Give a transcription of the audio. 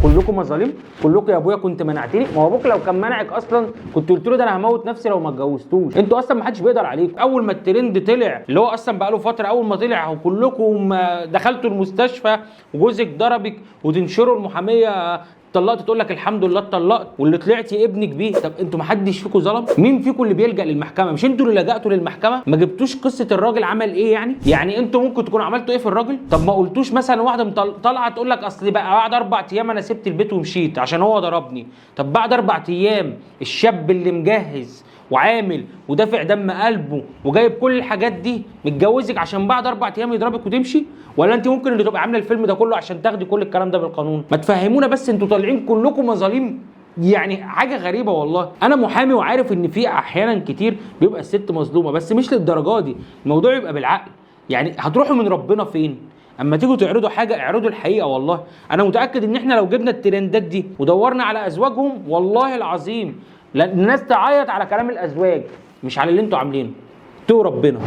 كلكم مظالم، كلكم يا ابويا كنت منعتني. ما هو ابوك لو كان منعك اصلا كنت قلت له ده انا هموت نفسي لو ما اتجوزتوش. انتوا اصلا ما حدش بيقدر عليكم. اول ما الترند طلع اللي هو اصلا بقاله فترة، اول ما طلع وكلكم دخلتوا المستشفى وجوزك ضربك وتنشروا المحاميه اتطلقت تقول لك الحمد لله اتطلقت، واللي طلعتي ابنك بيه. طب انتوا ما حدش فيكم ظلم؟ مين فيكم اللي بيلجأ للمحكمة؟ مش انتوا اللي لجأتوا للمحكمة؟ ما جبتوش قصة الراجل عمل ايه يعني؟ يعني انتوا ممكن تكونوا عملتوا ايه في الراجل؟ طب ما قلتوش مثلا واحدة طالعه تقول لك اصل بقى بعد 4 ايام انا سبت البيت ومشيت عشان هو ضربني. طب بعد 4 ايام الشاب اللي مجهز وعامل ودافع دم قلبه وجايب كل الحاجات دي متجوزك عشان بعد 4 ايام يضربك وتمشي؟ ولا انت ممكن اللي تبقى عامله الفيلم ده كله عشان تاخدي كل الكلام ده بالقانون؟ ما تفهمونا بس، انتوا طالعين كلكم مظالم، يعني حاجة غريبة والله. انا محامي وعارف ان في احيانا كتير بيبقى الست مظلومة، بس مش للدرجة دي. الموضوع يبقى بالعقل، يعني هتروحوا من ربنا فين؟ اما تيجوا تعرضوا حاجة اعرضوا الحقيقة. والله انا متاكد ان احنا لو جبنا الترندات دي ودورنا على ازواجهم والله العظيم الناس تعيط على كلام الازواج مش على اللي انتوا عاملينه. تو ربنا.